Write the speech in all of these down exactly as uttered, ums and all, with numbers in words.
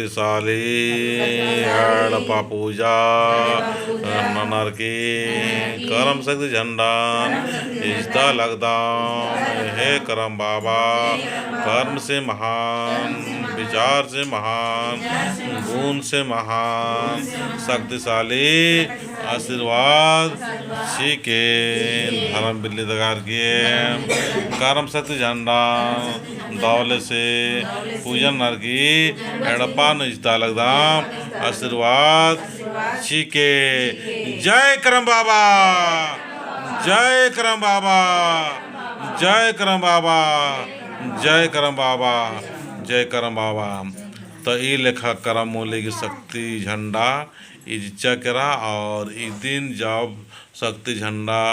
शक्तिशाली एड़पा पूजा ननर की करम शक्ति झंडन इजता लगदम। हे करम बाबा, कर्म से महान, विचार से महान, गुण से महान, शक्तिशाली आशीर्वाद चिके। धर्म बिल्ली दगार की करम शक्ति झंडन दौले से पूजन नरकी एड़पा नू इजता लगदम आशीर्वाद चिके। जय करम बाबा, जय करम बाबा, जय करम बाबा, जय करम बाबा, जय करम बाबा। तो ई लेखा करम मूली की शक्ति झंडा इजचा केरा और इदिन जब शक्ति झंडा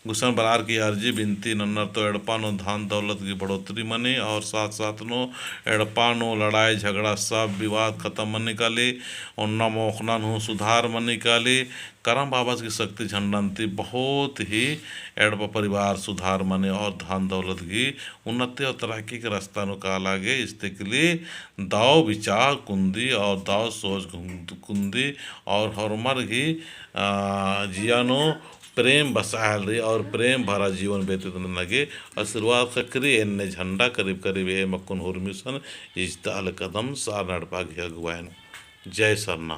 गुसन बरअर की अर्जी बिनती नन्नर तो एड़पा नू धन दौलत की बढ़ोतरी मनी और साथ साथ नू एड़पा नू लड़ाई झगड़ा सब विवाद खतम मनी काली, ओन्ना मोख़नन हूँ सुधार मनी काली। करम बाबा की शक्ति झंडन ती बहुत ही एड़पा परिवार सुधार मनी और धन दौलत की उन्नति और तरक्की के रास्ता नू काला गे इस्ते के लिए दव विचार कुन्दी और दव सोच कुन्दी और होरमर ही, आ, जिया नू प्रेम बसायल रई और प्रेम भरा जीवन व्यतीत नना गे आशीर्वाद ख़क्खरी। एन्ने झंडा करीब करीब एम अक्कुन हुरमिसन इजता लगदम सरना एड़पा की अगुवाई नू। जय सरना।